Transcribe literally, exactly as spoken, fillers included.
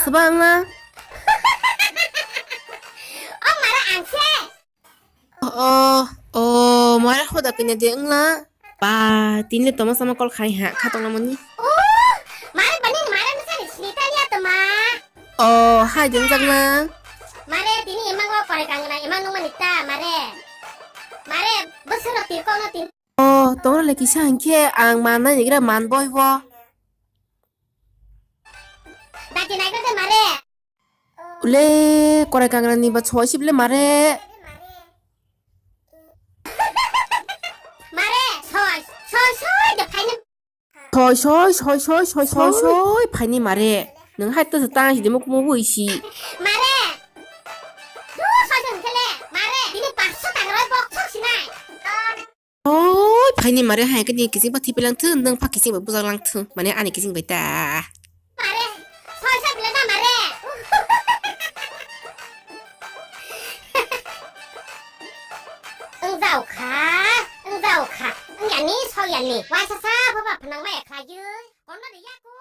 Kwbangma. O mare ang se. O, o, mare hoda kanya de wngla. Ba, tini le toma sama call khai ha, kha tongna mani. O, mare bani mare misa ni sini tanya toma. O, hai din jakna. Mare tini emang o kore kangna emang nung mani ta mare. Mare, bwswk rok tirkok no tin. O, tongrole kisa hinkhe ang mannai nigra man boy bo. Dati naigra de mare. Ule, korai kangrani ba soi sip le mare. Mare, soi, soi, soi de phaini. Soi, soi, soi, soi, soi, soi, soi, phaini mare. Nwng hai to tang si de muk muk wi si. Mare. Du soi soi kele, mare. Dini paanch sho taka roi box sok sinai. Oi, phaini mare hai kini kising ba thipi lang thung, nwng pha kising ba bujak lang thung. Mane ani kising bai ta. Mare, soi soi bile na mare. Wng jao kha, wng jao kha. Wng yani, soi yani. Waisa sa baba phnang mai khlai. Kono de ya ko.